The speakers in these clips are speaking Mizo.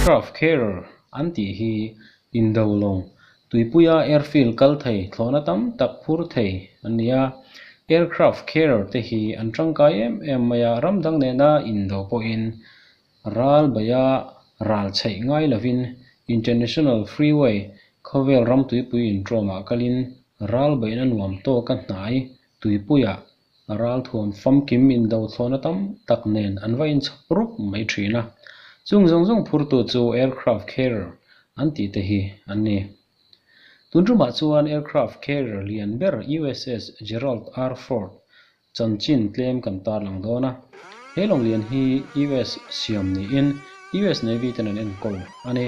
Aircraft carrier an tih hi indo lawng, tuipuia airfield kal thei, thlawhna tam tak phur thei an ni a. Aircraft carrier te hi an tangkai em em mai a, ram dang nena indo pawhin ral beia ral chheih ngai lovin International Freeway khawvel ram tuipui intawmah kalin ral beihna nuam tawka hnai tuipuiah Ralthuam famkim indo thlawhna tam tak nen an va inchhawp rup mai thin a. Chung zawng zawng phurtu chu aircraft carrier an tih te hi an ni. Tun tumah chuan aircraft carrier lian ber USS Gerald R. Ford chanchin tlem kan tarlang dawn a. He lawng lian hi US siam niin US Navy ten an enkawl a ni.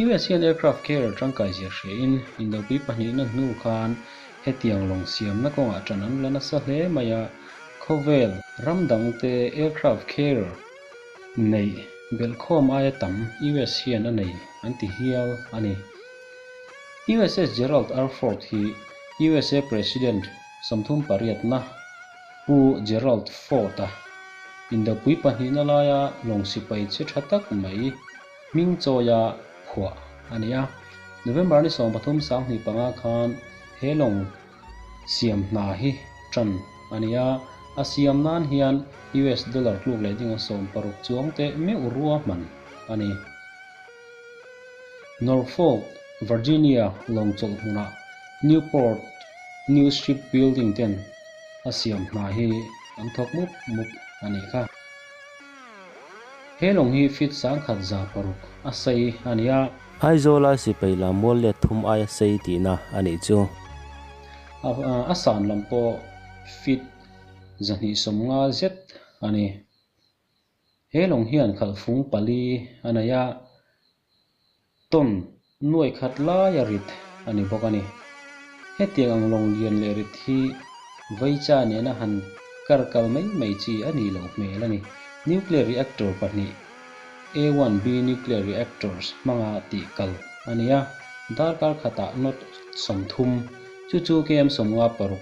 US hian aircraft carrier tangkai zia hriain indopui pahnihna hnu khan Hetiang lawng siamna kawngah ṭan an la nasa hle mai a, khawvel ram dangte aircraft carrier neih belhkhawm aia tam US hian a nei an ti hial a ni. USS Gerald R. Ford hi USA President 38na Pu Gerald Ford-a indopui pahnihna laia lawng sipai che ṭha tak mai hming chawia phuah a ni a. November ni 13 2005 khan he lawng siam hna hi ṭan a ni a, a siam nan hian US dollar tluk leh dinga 60 chuang teh meuh ruahman a ni. Norfolk, Virginia lawng chawlh hmunah Newport News Shipbuilding ten a siam hna hi an thawk mup mup a nih kha. He lawng hi feet 1106 a sei a ni a. Aizawla sipai lam mual let thum aia sei tihna a nih chu. A san lam pawh feet 250 zet a ni. He lawng hian khalhfung pali a nei a, ton nuai khat laia rit a ni bawk a ni. Hetiang ang lawng lian leh rit hi veicha nena han kar kal mai mai chi a nih loh hmel a ni. Nuclear reactor pahnih A-1B nuclear reactors hmanga tih kal a ni a, darkar khatah knot 30, chu chu km 56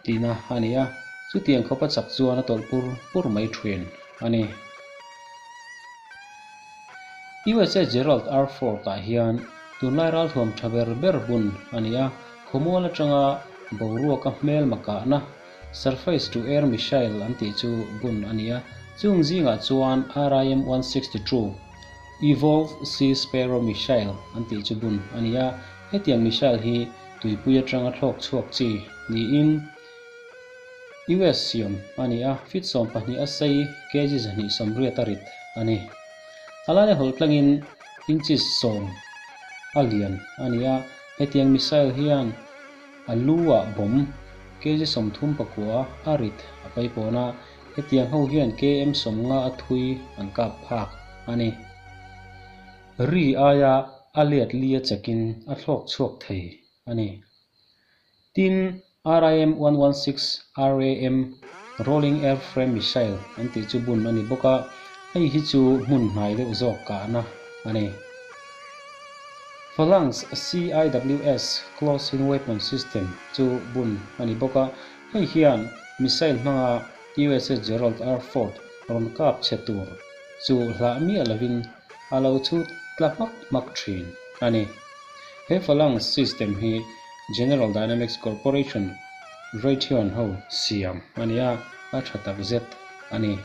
tihna a ni a, chutiang khawpa chak chuan a tawlh pur pur mai thin a ni. USS Gerald R. Ford-ah hian tunlai ralthuam tha ber ber bun a ni a, khawmual atanga boruaka hmelma kahna Surface to Air Missile an tih chu bun a ni a, chung zingah chuan RIM 162 Evolved Sea Sparrow Missile an tih chu bun a ni a, hetiang missile hi tuipui atanga thlawk chhuak chi niin US siam a ni a, feet 12 a sei, kg 280 a rit a ni. A laia hawlh tlangin inches 10 a lian a ni a, hetiang missile hian A lu ah bomb kg 39 a rit a paipawn a, hetiang ho hian km 50 a thui an kap phak a ni. Ri aia a let li a chakin a thlawk chhuak thei a ni. Tin, RIM 116 RAM Rolling Airframe Missile an tih chu bun a ni bawk a, hei hi chu hmun hnai deuh zawk kahna a ni. Phalanx CIWS, Close-in Weapon System, chu bun a ni bawk a, hei hian missile hmanga USS Gerald R. Ford rawn kap chhe tur chu hlah miah lovin a lo chhut tla hmak hmak thin a ni. He Phalanx system hi General Dynamics Corporation Raytheon ho siam a ni a, a tha takzet a ni.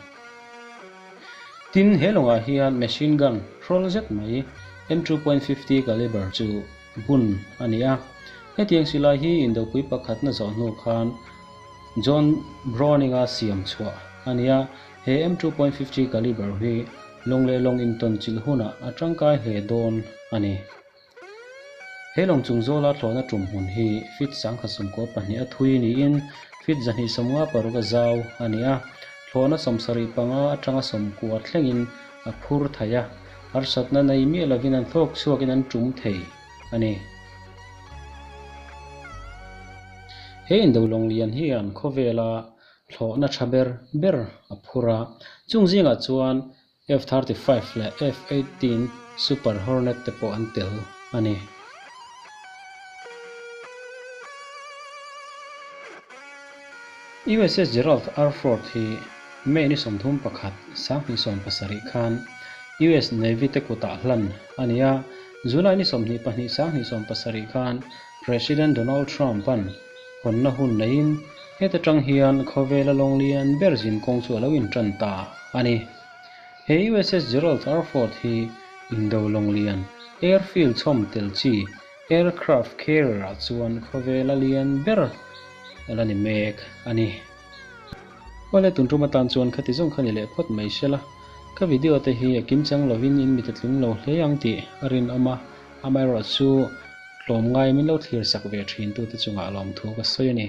Tin, he lawngah hian machine gun hrawl zet mai M 2.50 caliber chu bun a ni a. Hetiang silai hi indopui pakhatna zawh hnu khan John Browning-a siam chhuah a ni a. He M 2.50 caliber hi lawng leh lawng intawn chilh hunah a tangkai hle dawn a ni. He lawng chung zawla thlawhna tum hmun hi feet 1192 a thui niin feet 256 a zau a ni a, thlawhna 75 atanga 90 thlengin a phur thei a, harsatna nei miah lovin an thlawk chhuakin an tum thei a ni. He indo lawng lian hian khawvela thlawhna tha ber ber a phur a, chung zingah chuan F-35 leh F-18 Super Hornet te pawh an tel a ni. USS Gerald R. Ford hi May ni 31, 1970 khan US Navy te kutah hlan a ni a. July ni 22 2070 khan President Donald Trump-a'n hawnna hun neiin heta tang hian khawvela lawng lian ber zin kawng chu a lo intan ta a ni. He USS Gerald R. Ford hi indo lawng lian, airfield chhawm tel chi, aircraft carrier-ah chuan khawvela lian ber a la ni mek a ni. Awle tun tum atan chuan khati zawng kha ni leh phawt mai sela, ka video te hi a kimchang lovin in mit a tling lo hle ang tih a rinawm a, amaherawhchu tlawm ngai min lo thlir sak ve thin tute chungah lawmthu ka sawi a ni.